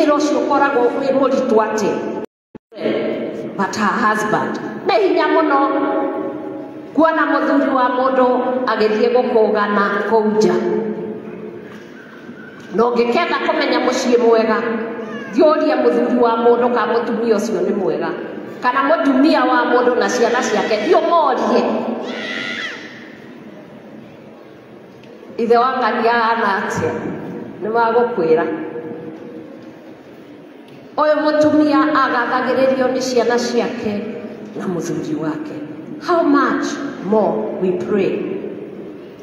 wĩra ũcio ũkoragwo wĩ mũritũ atĩa? But her husband nĩ hinya mũno kuona mũthuri wa mũndũ agĩthiĩ gũkũgana kũu nja. Na ũngĩkenda kũmenya mũciĩ mwega, thiĩ ũrie mũthuri wa mũndũ kana mũtumia ũcio nĩ mwega, kana mũtumia wa mũndũ na ciana ciake, thiĩ ũmorie. Ithe wa ng'ania ahana atĩa? Nĩ magũkwĩra. Ũyũ mũtumia agathagĩrĩrio nĩ ciana ciake na mũthuri wake. How much more we pray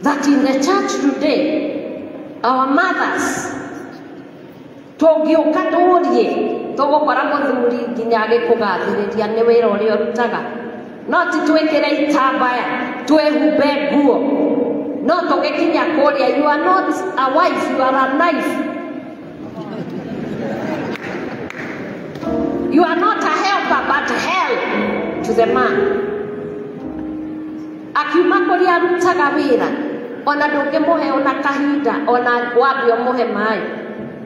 that in the church today, our mothers, tũngĩũka tũrie, tũgũkora mũthuri nginya agĩkũgathĩrĩria nĩ wĩra ũrĩa ũrutaga. No ti twĩkĩre itambaya, twĩhumbe nguo. No tũgĩkinya kũrĩa, you are not a wife, you are a knife. You are not a helper, but hell to the man. Akiuma kũrĩa arutaga wĩra, ona ndũngĩmũhe ona kahinda, ona wambe ũmũhe maĩ.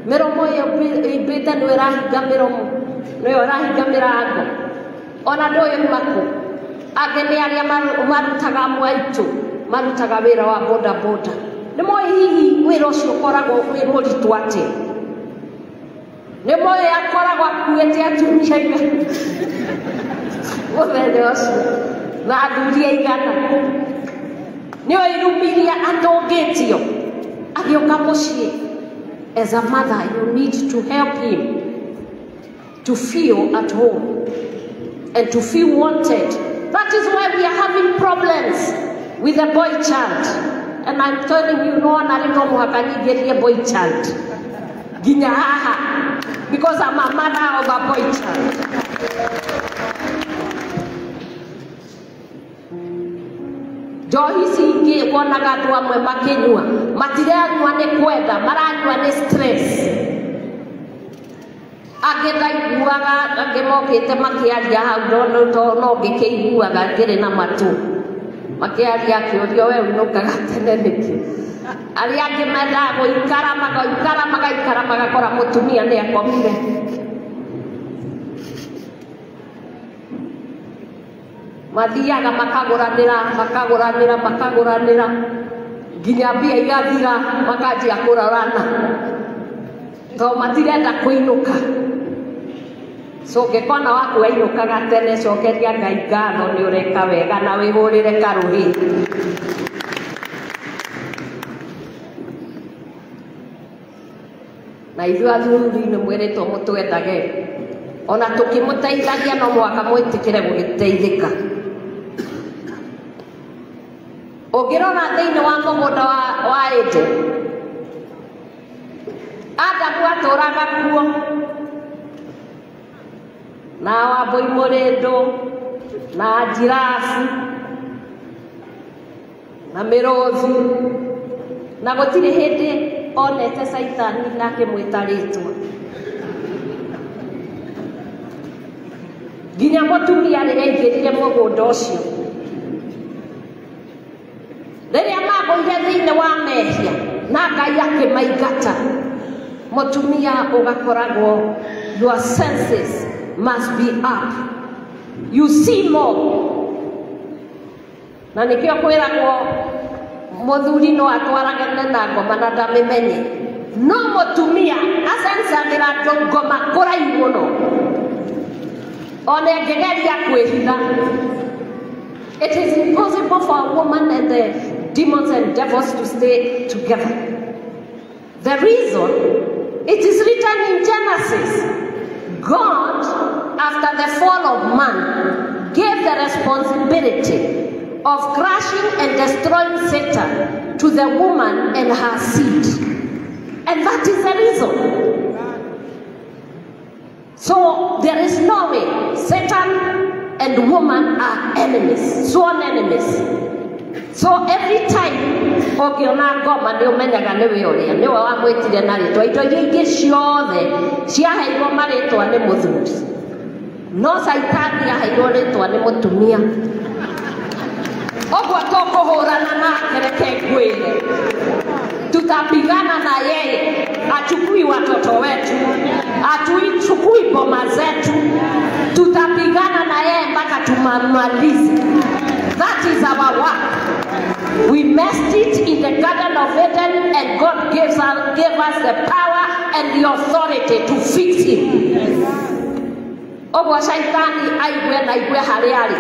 Mĩromo ĩyo ĩimbĩte nĩyo ĩrahinga mĩromo, nĩyo ĩrahinga mĩrango. Ona ndũĩ uma kũ. Angĩ nĩ arĩa marutaga mwaitũ, marutaga wĩra wa boda boda. Nĩ moĩ hihi wĩra ũcio ũkoragwo wĩ mũritũ atĩa? Nĩ moĩ akoragwo akuĩte atumia aigana mũthenya ũcio na athuri aigana. Nĩ oĩ irumiria atũngĩtio agĩũka mũciĩ. As a mother, you need to help him to feel at home and to feel wanted. That is why we are having problems with the boy child. And I'm telling you, no one no mũhaka nyingĩrie boy child nginya haha, because I'm a mother of a boy child. Njohi ici ingĩ wonaga andũ amwe makĩnyua, matiranyua nĩ kwenda, maranyua nĩ stress. Angĩ ndaiguaga, angĩ mokĩte makĩaria hau, no ngĩkĩiguaga ngĩrĩ na matũ. Makĩaria akĩũrio we ũinũkaga tene nĩkĩ? Arĩa angĩ mendaga gũikara, magaikara, magaikara, magakora mũtumia nĩ akomire. Mathiaga makagũranĩra, makagũranĩra, makagũranĩra nginya mbia igathira, makanjia kũrorana tondũ matirenda kũinũka. So ũngĩkona waku ainũkaga tene, cokeria Ngai ngatho nĩ ũreka wega na wĩhũrĩre karũhĩ. Na ithuĩ athuri nĩ mwĩrĩtwo mũtwendage, ona tũkĩmũteithagia no mũhaka mwĩtĩkĩre gũgĩteithĩka. Ũngĩrora thĩinĩ wa mũgũnda wa Eden, Adamu atũraga kuo na Wambũi mũrĩndũ na njirabu na mĩrũthi, na gũtirĩ hĩndĩ onete Caitani na akĩmwĩta rĩtwa. Nginya mũtumia rĩrĩa aingĩrire mũgũnda ũcio, rĩrĩa magũire thĩinĩ wa mehia na Ngai akĩmaingata, mũtumia ũgakoragwo, your senses must be up, you see more. Na nĩkĩo kwĩragwo mũthuri no atwaragane na ngoma na ndamĩmenye, no mũtumia acencagĩra ngoma kũraihu mũno, ona ĩngĩgeria kwĩhitha. It is impossible for a woman and the demons and devils to stay together. The reason, it is written in Genesis, God, after the fall of man, gave the responsibility of crushing and destroying Satan to the woman and her seed. And that is the reason. So there is no way Satan and woman are enemies, sworn enemies. So every time ũngĩona ngoma nĩ ũmenyaga nĩwe ũrĩa, nĩwe wamwĩtire na rĩtwa. Indo iria ingĩ ciothe ciaheirwo marĩtwa nĩ mũthuri, no Caitani aheirwo rĩtwa nĩ mũtumia. Ũguo tũkũhũrana nake, reke ngwĩre, tutapigana na yeye. Achukui watoto wetu, tumamalize. That is our work. We messed it in the Garden of Eden, and God gave us the power and the authority to fix him. Oguo shaitani aigue na aigue harĩa arĩ.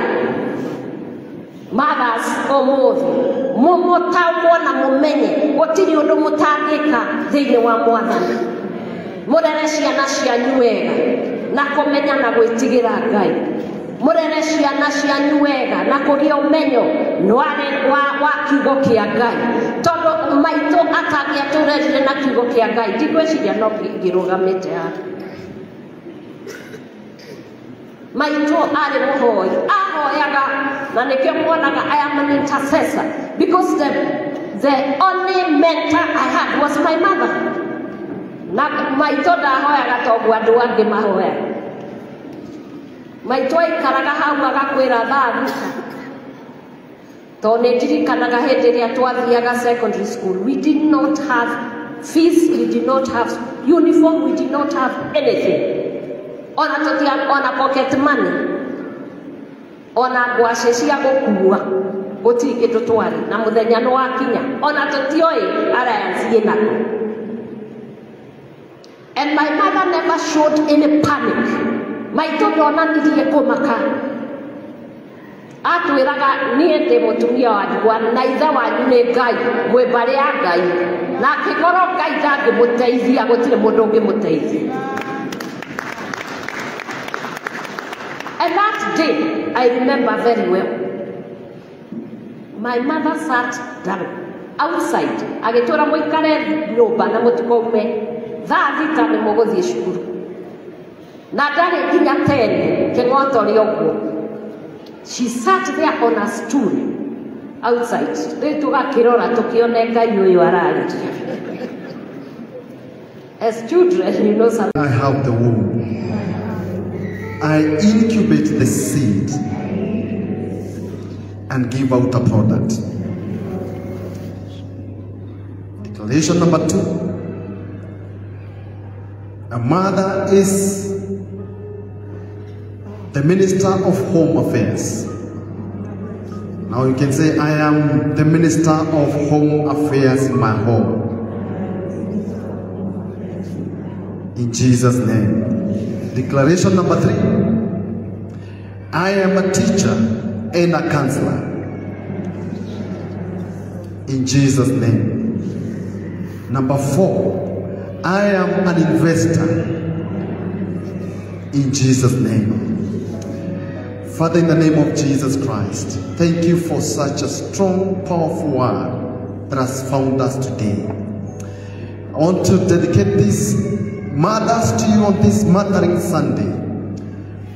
Mothers ũmũthĩ mũmũtaũkwo na mũmenye gũtirĩ ũndũ mũtangĩka thĩinĩ wa Mwathani. Mũrere ciana cianyu wega na kũmenya na gwĩtigĩra Ngai. Mũrere ciana cianyu wega na kũgĩa ũmenyo wa kiugo kĩa Ngai. Tondũ maitũ atangĩatũrerire na kiugo kĩa Ngai, ndigwĩciria no ngĩrũgamĩte haha. Maitũ arĩ mũhoi, ahoyaga, na nĩkĩo muonaga I am an intercessor, because the only mentor I had was my mother. Na maitũ ndahoyaga toguo andũ angĩ mahoyaga. Maitũ aikaraga hau agakwĩra thaa thita. Tondũ nĩ ndirikanaga hĩndĩ ĩrĩa twathiaga secondary school, we did not have fees, we did not have uniform, we did not have anything. Ona tũtia, ona pocket money, ona ngwacĩ cia gũkua, gũtirĩ kĩndũ twarĩ, na mũthenya nĩ wakinya, ona tũtioĩ alliance ĩnakũ. And my mother never showed any panic. Maitũ ndonanirie kũmaka. Atwĩraga niĩ ndĩ mũtumia wa ndigwa na ithe wanyu nĩ Ngai, mwĩ mbarĩ ya Ngai, na angĩkorwo Ngai ndangĩmũteithia gũtirĩ mũndũ ũngĩmũteithia. And that day, I remember very well, my mother sat down outside, agĩtwĩra mũikare nyũmba na mũtikaume, thaa thita nĩ mũgũthiĩ cukuru. Na ndarĩ nginya 10 kĩng'oto ũguo. She sat there on a stool outside. Rĩu tũgakĩrora tũkĩone Ngai ũyũ ararĩria. As children, you know something. I have the womb. I incubate the seed and give out a product. Declaration number 2. A mother is the minister of home affairs. Now you can say, I am the minister of home affairs in my home. In Jesus' name. Declaration number 3. I am a teacher and a counselor. In Jesus' name. Number 4. I am an investor. In Jesus' name. Father, in the name of Jesus Christ, thank you for such a strong, powerful word that has found us today. I want to dedicate these mothers to you on this Mothering Sunday,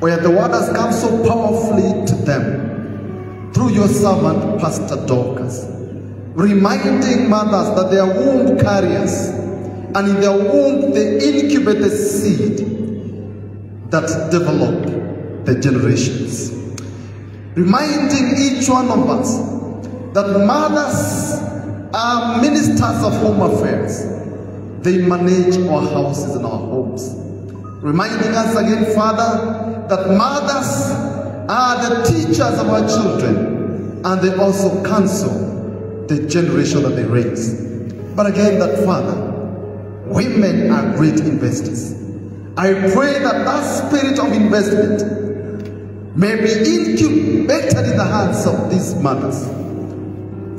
where the word has come so powerfully to them through your servant, Pastor Dorcas, reminding mothers that they are womb carriers, and in their womb they incubate the seed that develop the generations. Reminding each one of us that mothers are ministers of home affairs. They manage our houses and our homes. Reminding us again, Father, that mothers are the teachers of our children, and they also counsel the generation that they raise. But again, that Father, women are great investors. I pray that that spirit of investment may be incubated in the hearts of these mothers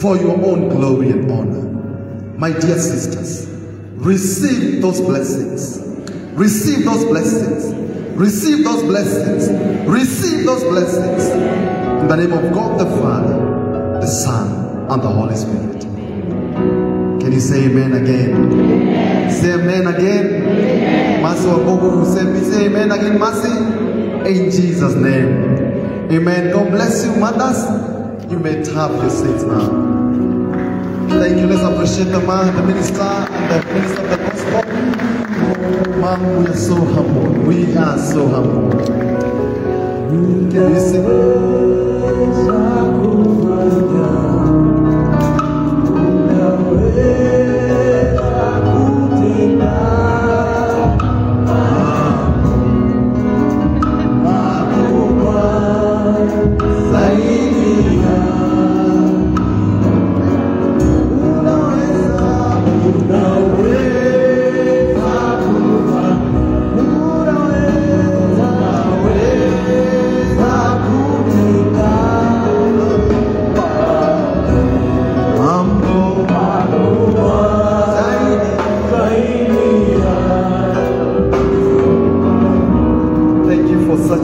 for your own glory and honor. My dear sisters, receive those blessings. Receive those blessings. Receive those blessings. Receive those blessings. In the name of God the Father, the Son, and the Holy Spirit. Can you say amen again? Amen. Say amen again. Amen. Mercy, say amen again, mercy. In Jesus' name. Amen. God bless you, mothers. You may have your seats now. Thank you. Let's appreciate the man, the minister, and the minister of the gospel. Mom, we are so humble. We are so humble. Can you sing?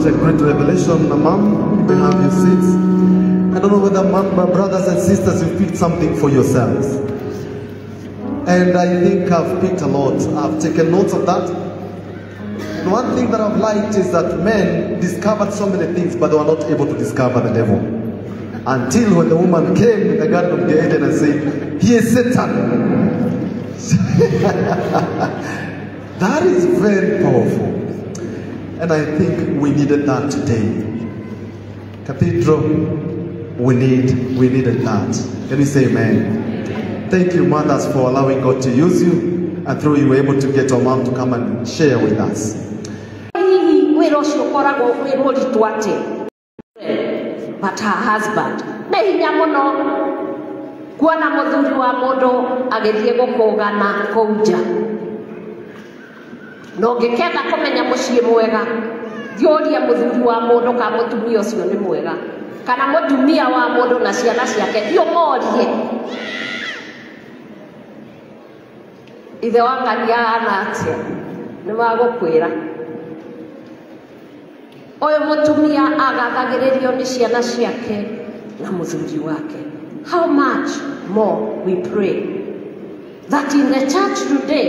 such a great revelation. Mom, you may have your seats. I don't know whether mom, brothers and sisters, you've picked something for yourselves. And I think I've picked a lot. I've taken notes of that. And one thing that I've liked is that men discovered so many things, but they were not able to discover the devil. Until when the woman came in the Garden of Eden and said, "He is Satan." That is very powerful. And I think we needed that today. Cathedral, we needed that. Can you say amen? Thank you, mothers, for allowing God to use you, and through you were able to get your mom to come and share with us. But her husband, nĩ hinya mũno kuona mũthuri wa mũndũ agĩthiĩ gũkũgana kũu nja. Na ũngĩkenda kũmenya mũciĩ mwega, thiĩ ũrie mũthuri wa mũndũ kana mũtumia ũcio nĩ mwega, kana mũtumia wa mũndũ na ciana ciake, thiĩ ũmorie. Ithe wa ng'ania ahana atĩa? Nĩ magũkwĩra. Ũyũ mũtumia agathagĩrĩrio nĩ ciana ciake na mũthuri wake. How much more we pray that in the church today,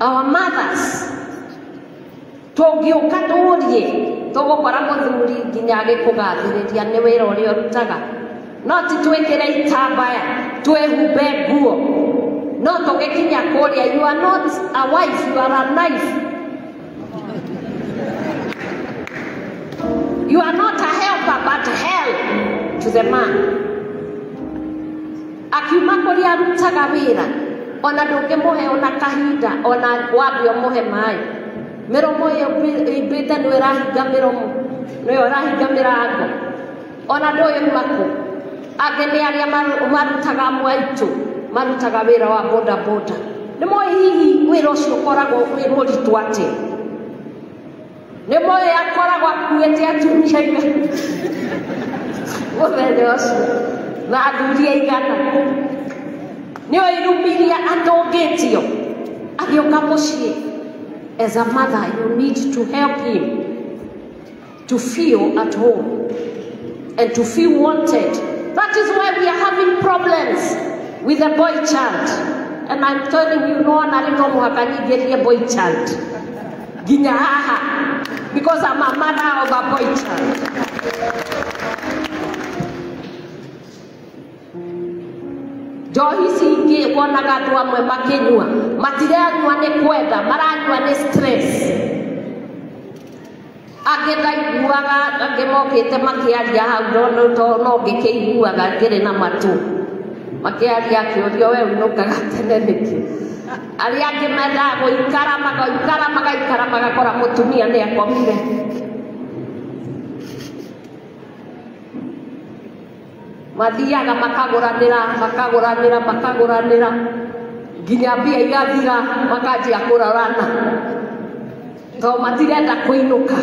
our mothers, tũngĩũka tũũrie, tũgũkora mũthuri nginya agĩkũgathĩrĩria nĩ wĩra ũrĩa ũrutaga. No ti twĩkĩre itambaya, twĩhumbe nguo. No tũgĩkinya kũrĩa, you are not a wife, you are a knife. You are not a helper, but hell to the man. Akiuma kũrĩa arutaga wĩra, ona ndũngĩmũhe ona kahinda, ona wambe ũmũhe maĩ. Mĩromo ĩyo ĩimbĩte nĩyo ĩrahinga mĩromo, nĩyo ĩrahinga mĩrango. Ona ndũĩ uma kũ. Angĩ nĩ arĩa marutaga mwaitũ, marutaga wĩra wa boda boda. Nĩ moĩ hihi wĩra ũcio ũkoragwo wĩ mũritũ atĩa? Nĩ moĩ akoragwo akuĩte atumia aigana mũthenya ũcio na athuri aigana. Nĩ oĩ irumiria atũngĩtio agĩũka mũciĩ. As a mother, you need to help him to feel at home and to feel wanted. That is why we are having problems with the boy child. And I'm telling you, no one no mũhaka nyingĩrie boy child nginya haha, because I'm a mother of a boy child. Njohi ici ingĩ wonaga andũ amwe makĩnyua, matiranyua nĩ kwenda, maranyua nĩ stress. Angĩ ndaiguaga, angĩ mokĩte makĩaria hau, no ngĩkĩiguaga ngĩrĩ na matũ. Makĩaria akĩũrio we ũinũkaga tene nĩkĩ? Arĩa angĩ mendaga gũikara, magaikara, magaikara, magakora mũtumia nĩ akomire. Mathiaga makagũranĩra, makagũranĩra, makagũranĩra nginya mbia igathira, makanjia kũrorana tondũ matirenda kũinũka.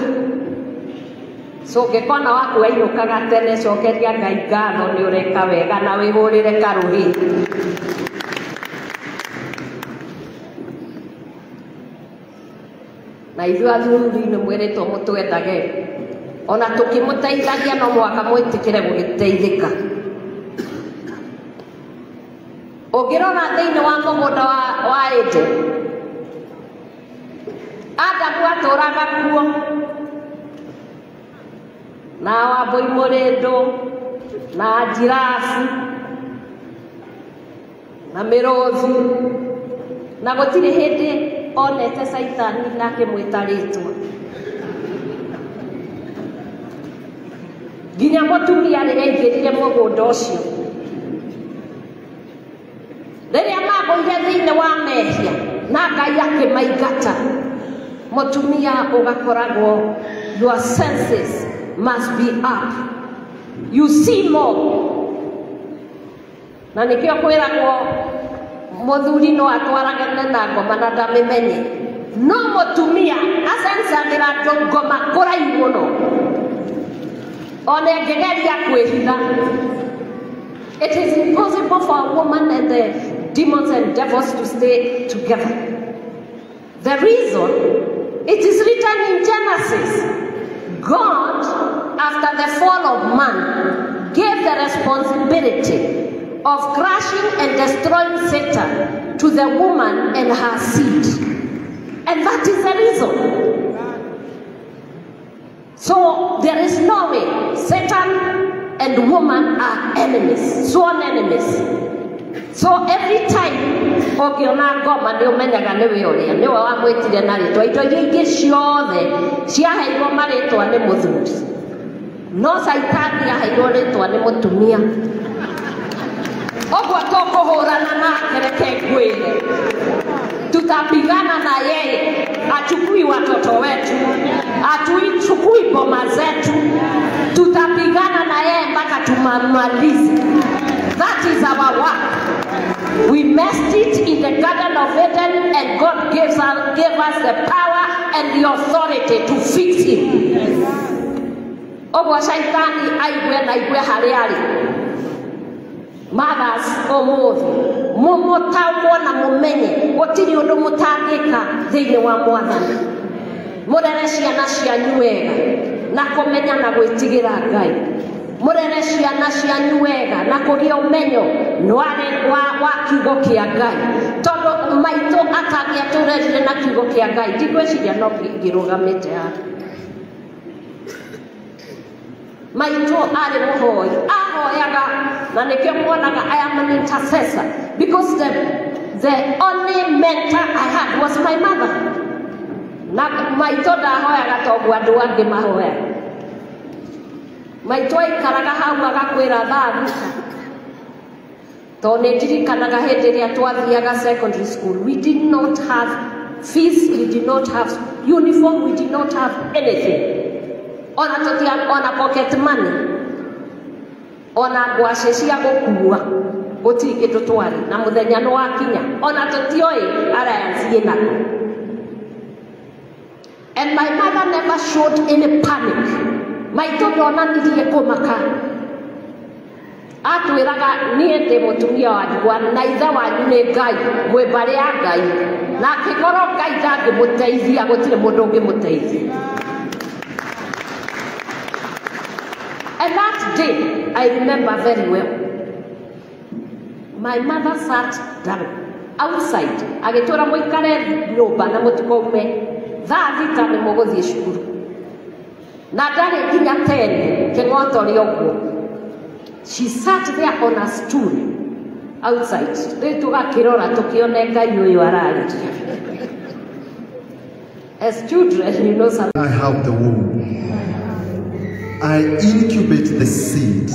So ũngĩkona waku ainũkaga tene, cokeria Ngai ngatho nĩ ũreka wega na wĩhũrĩre karũhĩ. Na ithuĩ athuri nĩ mwĩrĩtwo mũtwendage, ona tũkĩmũteithagia no mũhaka mwĩtĩkĩre gũgĩteithĩka. Ũngĩrora thĩinĩ wa mũgũnda wa Eden, Adamu atũraga kuo na Wambũi mũrĩndũ na njirabu na mĩrũthi, na gũtirĩ hĩndĩ onete Caitani na akĩmwĩta rĩtwa. Nginya mũtumia rĩrĩa aingĩrire mũgũnda ũcio, rĩrĩa magũire thĩinĩ wa mehia na Ngai akĩmaingata, mũtumia ũgakoragwo, your senses must be up, you see more. Na nĩkĩo kwĩragwo mũthuri no atwaragane na ngoma na ndamĩmenye, no mũtumia acencagĩra ngoma kũraihu mũno, ona angĩgeria kwĩhitha. It is impossible for a woman and the demons and devils to stay together. The reason, it is written in Genesis, God, after the fall of man, gave the responsibility of crushing and destroying Satan to the woman and her seed. And that is the reason. So there is no way Satan and woman are enemies, sworn enemies. So every time ũngĩona ngoma nĩ ũmenyaga nĩwe ũrĩa nĩwe wamwĩtire na rĩtwa. Indo iria ingĩ ciothe ciaheirwo marĩtwa nĩ mũthuri, no Caitani aheirwo rĩtwa nĩ mũtumia. Ũguo tũkũhũrana nake, reke ngwĩre, tutapigana na yeye. Achukui watoto wetu, atuichukui boma zetu, tutapigana na yeye mpaka tumamalize. That is our work. We messed it in the Garden of Eden, and God gave us the power and the authority to fix him. Ũguo Shaitani aigue na aigue harĩa arĩ. Mothers, ũmũthĩ mũmũtaũkwo na mũmenye gũtirĩ ũndũ mũtangĩka thĩinĩ wa Mwathani. Mũrere ciana cianyu wega na kũmenya na gwĩtigĩra Ngai. Mũrere ciana cianyu wega na kũgĩa ũmenyo wa kiugo kĩa Ngai, tondũ maitũ atangĩatũrerire na kiugo kĩa Ngai, ndigwĩciria no ngĩrũgamĩte haha. Maitũ arĩ mũhoi, ahoyaga, na nĩkĩo muonaga I am an intercessor, because the only mentor I had was my mother. Na maitũ ndahoyaga toguo andũ angĩ mahoyaga. Maitũ aikaraga hau agakwĩra thaa thita. Tondũ nĩ ndirikanaga hĩndĩ ĩrĩa twathiaga secondary school, we did not have fees, we did not have uniform, we did not have anything. Ona tũtia, ona pocket money, ona ngwacĩ cia gũkua, gũtirĩ kĩndũ twarĩ, na mũthenya nĩ wakinya, ona tũtioĩ alliance ĩnakũ. And my mother never showed any panic. Maitũ ndonanirie kũmaka. Atwĩraga niĩ ndĩ mũtumia wa ndigwa na ithe wanyu nĩ Ngai, mwĩ mbarĩ ya Ngai, na angĩkorwo Ngai ndangĩmũteithia gũtirĩ mũndũ ũngĩmũteithia. And that day, I remember very well, my mother sat down outside, agĩtwĩra mũikare nyũmba na mũtikaume, thaa thita nĩ mũgũthiĩ cukuru. Na ndarĩ nginya 10 kĩng'oto ũguo. She sat there on a stool outside. Rĩu tũgakĩrora tũkĩone Ngai ũyũ ararĩria. As children, you know some. I have the womb. I incubate the seed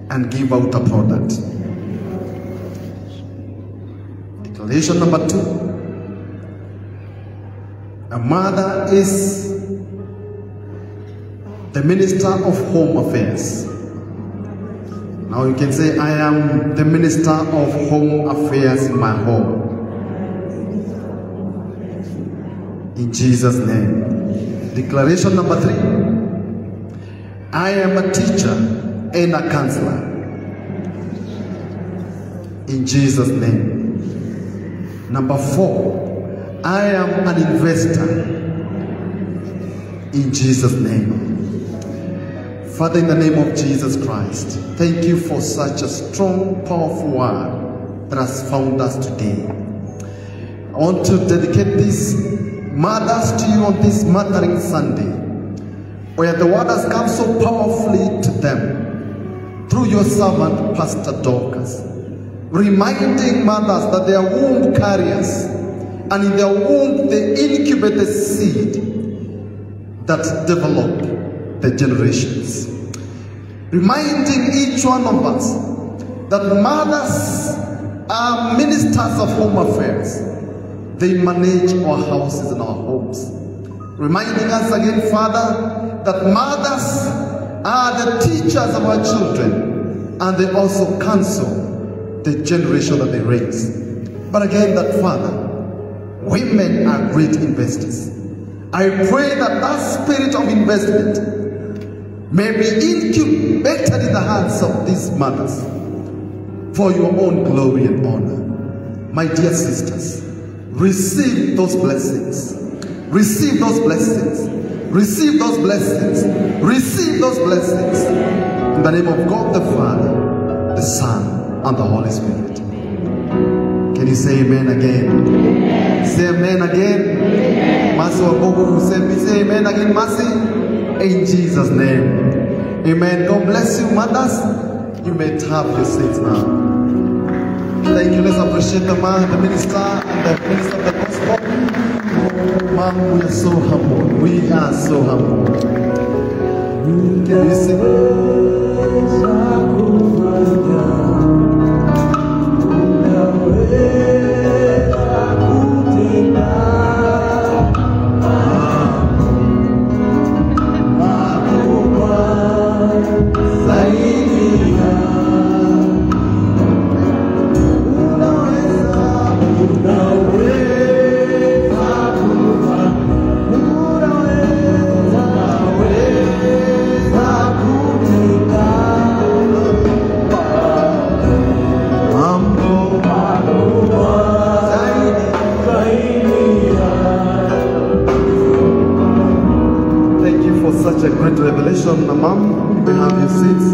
and give out a product. Declaration number 2. A mother is the minister of home affairs. Now you can say, I am the minister of home affairs in my home. In Jesus' name. Declaration number 3. I am a teacher and a counselor. In Jesus' name. Number 4. I am an investor. In Jesus' name. Father, in the name of Jesus Christ, thank you for such a strong, powerful word that has found us today. I want to dedicate these mothers to you on this Mothering Sunday, where the word has come so powerfully to them through your servant, Pastor Dorcas, reminding mothers that they are womb carriers, and in their womb they incubate the seed that develop the generations. Reminding each one of us that mothers are ministers of home affairs. They manage our houses and our homes. Reminding us again, Father, that mothers are the teachers of our children, and they also counsel the generation that they raise. But again, that Father, women are great investors. I pray that that spirit of investment may be incubated in the hearts of these mothers for your own glory and honor. My dear sisters, receive those blessings. Receive those blessings. Receive those blessings. Receive those blessings. In the name of God the Father, the Son, and the Holy Spirit. Can you say amen again? Amen. Say amen again. Amen. Mercy Wabogo, say amen again, Mercy. In Jesus' name. Amen. God bless you, mothers. You may have your seats now. Thank you. Let's appreciate the man, the minister, and the minister of the gospel. Mom, we are so humble. We are so humble. Can you sing? Such a great revelation, Mom. You may have your seats.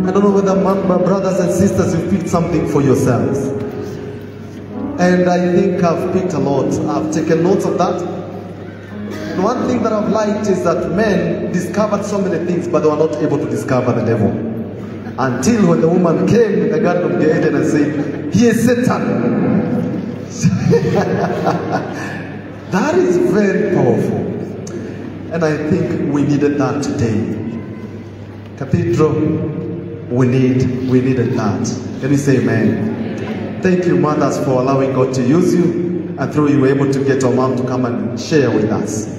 I don't know whether, Mom, my brothers and sisters, you've picked something for yourselves. And I think I've picked a lot. I've taken notes of that. And one thing that I've liked is that men discovered so many things, but they were not able to discover the devil. Until when the woman came in the Garden of Eden and said, "He is Satan." That is very powerful. And I think we needed that today. Cathedral, we needed that. Can you say amen? Thank you, mothers, for allowing God to use you, and through you were able to get your mom to come and share with us.